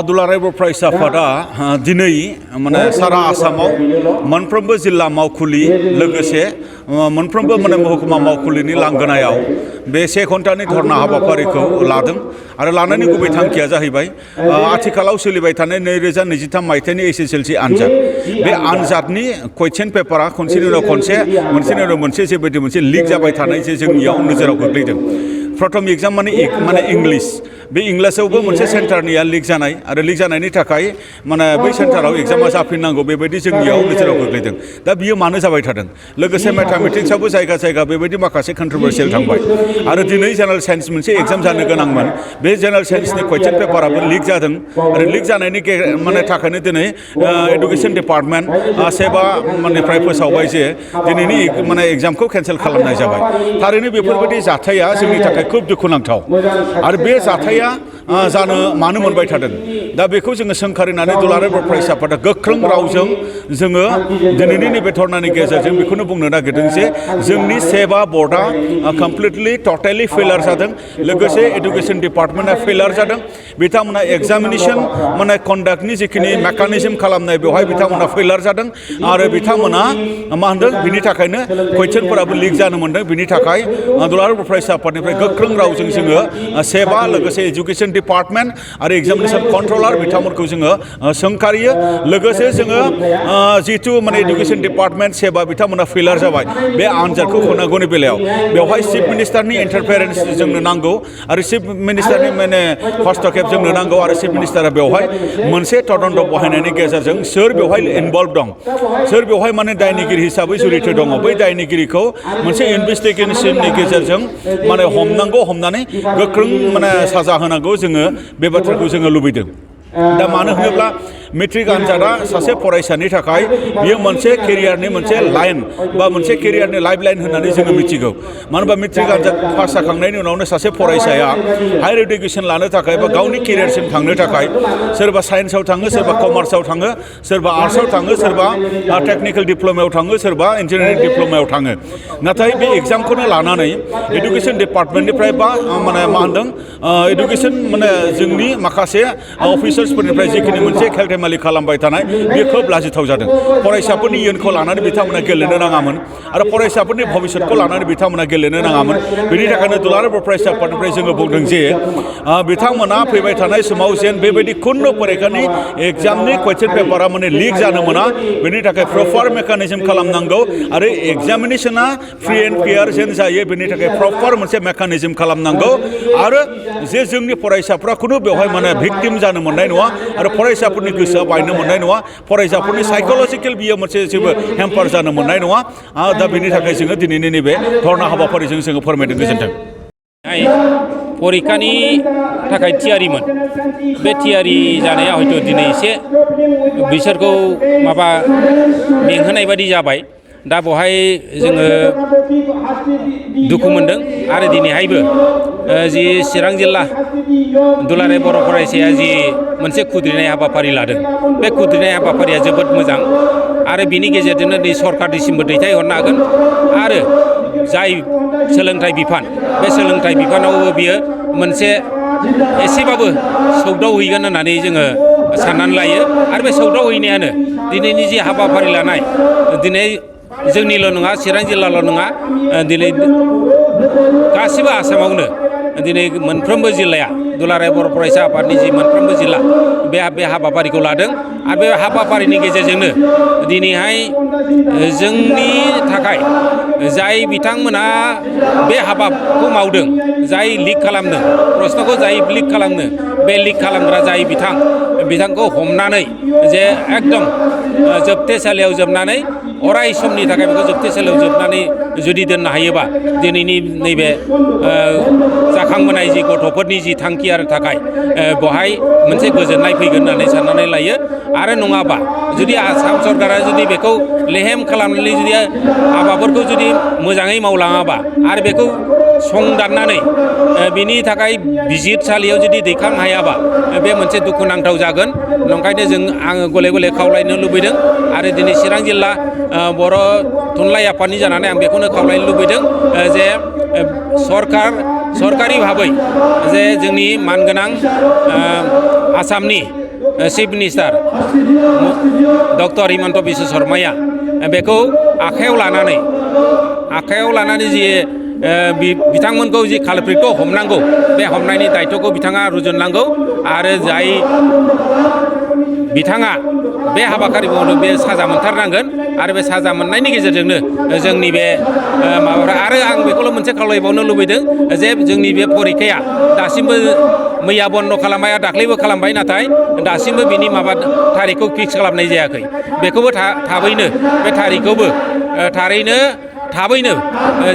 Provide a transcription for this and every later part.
दुलाराय बर' फरायसा आफादा दिनै माने सारा आसामाव मोनफ्रोमबो जिल्ला मावखुलि लोगोसे मोनफ्रोमबो माने महकुमा मावखुलिनि लांगोनायाव बे 1 घन्टानि धरना हाबाफारिखौ लादों आरो लानायनि गुबै थांखिया जाहैबाय आथिखालाव सोलिबाय थानाय 2023 मायथाइनि एसएसएलसि आनजाद बे आनजादनि क्वेश्चन पेपारा खनसेनि उनाव खनसे मोनसेनि उनाव मोनसे जेबायदि मोनसे लिक जाबाय थानाय जे जोंनियाव नोजोराव गोग्लैदों प्रथम एग्जाम माने इंलिश बे इंलिशआवबो मोनसे सेन्टारनिया लिक जानाय आरो लिक जानायनि थाखाय माने बै सेन्टाराव एग्जामा जाफिननांगौ बेबायदि जोंनियाव नोजोराव गोग्लैदों दा बियो मानो जाबाय थादों लोगोसे मैथमेटिक्सआवबो जायगा जायगा बेबायदि माखासे कन्ट्रोभार्सियेल थांबाय आरो दिनै जेनेरेल साइन्स मोनसे एग्जाम जानो गोनांमोन बे जेनेरेल साइन्सनि क्वेश्चन पेपाराबो लिक जादों आरो लिक जानायनि माने थाखायनो दिनै एडुकेशन डिपार्टमेन्ट सेबा मानेनिफ्राय फोसावबाय जे दिनैनि माने एग्जामखौ केन्सेल खालामनाय जाबाय थारैनो बेफोरबायदि जाथाया जोंनि थाखाय खूब दुखुनांथाव आरो बे जाथाया मानो मोनबाय थादों दा बेखौ जोङो सोंखारिनानै दुलाराय बर' फरायसा आफादा गोख्रों रावजों जोङो दिनैनि नैबे धरनानि गेजेरजों बेखौनो बुंनो नागिरदों जे जोंनि सेबा बर्डआ कमप्लिटलि टटेलि फेलार जादों लोगोसे एडुकेशन डिपार्टमेन्टआ फेलार जादों बिथांमोना एग्जामिनेशन माने कन्डाक्टनि जिखिनि मेकानिजम खालामनाय बेवहाय बिथांमोना फेलार जादों आरो बिथांमोना मा होनदों बिनि थाखायनो कुइसनफोराबो लिक जानो मोनदों बिनि थाखाय दुलाराय बर' फरायसा आफादनिफ्राय गोख्रों रावजों जोङो सेबा लोगोसे एजुकेशन डिपार्टमेन्ट आरो एग्जामिनेशन कन्ट्रलार बिथांमोनखौ जोङो सोंखारियो लोगोसे जोङो जिहेतु माने एडुकेशन डिपार्टमेन्ट सेबा बिथांमोना फेलार जाबाय बे आनजादखौ होनांगौनि बेलायाव बेवहाय चिफ मिनिस्टारनि इन्टारफेरेन्स जोंनो नांगौ आरो चिफ मिनिस्टारनि माने हस्तक्षेप जोंनो नांगौ आरो चिफ मिनिस्टारा बेवहाय मोनसे तदन्त बहायनायनि गेजेरजों सोर बेवहाय इनभल्भ दं सोर बेवहाय माने दायनिगिरि हिसाबै जुरित दङ बै दायनिगिरिखौ मोनसे इनभेस्टिगेशननि गेजेरजों माने हमनानै गोख्रों माने साजा होनांगौ जोङो बे बाथ्राखौ जोङो लुबैदों दा मानो होनोब्ला मेट्रिक आनजादा सासे फरायसानि थाखाय बियो मोनसे केरियारनि मोनसे लाइन बा मोनसे केरियारनि लाइफ लाइन होननानै जोङो मिथिगौ मानो होनबा मेट्रिक आनजाद पास जाखांनायनि उनावनो सासे फरायसाया हायार इडुकेसन लानो थाखाय बा गावनि केरियारसिम थांनो थाखाय सोरबा साइन्सआव थाङो सोरबा कमार्सआव थाङो सोरबा आर्ट्सआव थाङो सोरबा टेक्निकेल डिप्ल'मायाव थाङो सोरबा इन्जिनियारिं डिप्ल'मायाव थाङो नाथाय बे एग्जामखौनो लानानै एडुकेशन डिपार्टमेन्टनिफ्राय बा माने मा होनदों एडुकेशन माने जोंनि माखासे अफिसार्सफोरनिफ्राय जिखिनि मोनसे खेलथेमालि खालामबाय थानाय बे खोब लाजिथाव जादों फरायसाफोरनि इयुनखौ लानानै बिथांमोना गेलेनो नाङामोन आरो फरायसाफोरनि भबिष्यतखौ लानानै बिथांमोना गेलेनो नाङामोन बेनि थाखायनो दुलाराय बर' फरायसा आफादनिफ्राय जोङो बुंदों जे बिथांमोना फैबाय थानाय समाव जेन बेबायदि खुनु फरिखानि एग्जामनि कुइसन पेपारा माने लिक जानो मोना बेनि थाखाय प्रपार मेकानिजम खालामनांगौ आरो एग्जामिनेशना फ्रि एन्ड फेयार जेन जायो बेनि थाखाय प्रपार मोनसे मेकानिजम खालामनांगौ आरो जे जोंनि फरायसाफ्रा खुनु बेवहाय माने भिक्टिम जानो मोननाय नङा आरो फरायसाफोरनि गोसोआ बायनो मोननाय नङा फरायसाफोरनि साइकोलजिकेल बियो मोनसे जेबो हेम्पार जानो मोननाय नङा दा बेनि थाखाय जोङो दिनैनि नैबे धरना हाबाफारिजों जोङो फोरमायदों गोजोन्थों परिखानि थाखाय थियारिमोन बे थियारि जानाया हयथ' दिनै एसे बिसोरखौ माबा मेंहोनाय बायदि जाबाय दा बेवहाय जोङो दुखु मोनदों आरो दिनैहायबो जि चिरां जिल्ला दुलाराय बर' फरायसाया जि मोनसे खुद्रिनाय हाबाफारि लादों बे खुद्रिनाय हाबाफारिया जोबोद मोजां आरो बिनि गेजेरजोंनो नै सरकारनिसिमबो दैथायहरनो हागोन आरो जाय सोलोंथाइ बिफान बे सोलोंथाइ बिफानावबो बियो मोनसे एसेबाबो सौदावहैगोन होननानै जोङो साननानै लायो आरो बे सौदावहैनायानो दिनैनि जि हाबाफारि लानाय दिनै जोंनिल' नङा चिरां जिल्लाल' नङा दिनै गासिबो आसामावनो दिनै मोनफ्रोमबो जिल्लाया दुलाराय बर' फरायसा आफादनि जि मोनफ्रोमबो जिल्ला बे हाबाफारिखौ लादों आरो बे हाबाफारिनि गेजेरजोंनो दिनैहाय जोंनि थाखाय जाय बिथांमोना बे हाबाखौ मावदों जाय लिक खालामदों प्रश्नखौ जाय लिक खालामदों बे लिक खालामग्रा जाय बिथांखौ हमनानै जे एकदम जोबथेसालियाव जोबनानै अराय समनि थाखाय बेखौ जोबथेसालियाव जोबनानै जुदि दोननो हायोबा दिनैनि नैबे जाखांबोनाय जि गथ'फोरनि जि थांखि आरो थाखाय बेवहाय मोनसे गोजोननाय फैगोन होननानै साननानै लायो आरो नङाबा जुदि आसाम सरकारा जुदि बेखौ लेहेम खालामनानै जुदि हाबाफोरखौ जुदि मोजाङै मावलाङाबा आरो बेखौ संदाननानै बिनि थाखाय बिजिरसालियाव जुदि दैखांनो हायाबा बे मोनसे दुखुनांथाव जागोन नंखायनो आङो गले गले खावलायनो लुबैदों आरो दिनै चिरां जिल्ला बर' थुनलाइ आफादनि जानानै आं बेखौनो खावलायनो लुबैदों जे सरकारि भाबै जे जोंनि मानगोनां आसामनि chief minister doctor Himanta Biswa शर्माया बेखौ आखायाव लानानै जि बिथांमोनखौ जि कालप्रिटखौ हमनांगौ बे हमनायनि दायित्वखौ बिथाङा रुजुननांगौ आरो जाय बिथाङा बे हाबाफारि मावनो बे साजा मोनथारनांगोन आरो बे साजा मोननायनि गेजेरजोंनो जोंनि बे माबाफ्रा आरो आं बेखौल' मोनसे खावलायबावनो लुबैदों जे जोंनि बे परिखाया दासिमबो मैया बन्द' खालामबाय दाख्लैबो खालामबाय नाथाय दासिमबो बिनि माबा थारिखखौ फिक्स खालामनाय जायाखै बेखौबो थाबैनो बे थारिखखौबो थाबैनो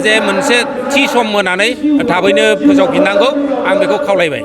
जे मोनसे थि सम होनानै थाबैनो फोसावफिननांगौ आं बेखौ खावलायबाय।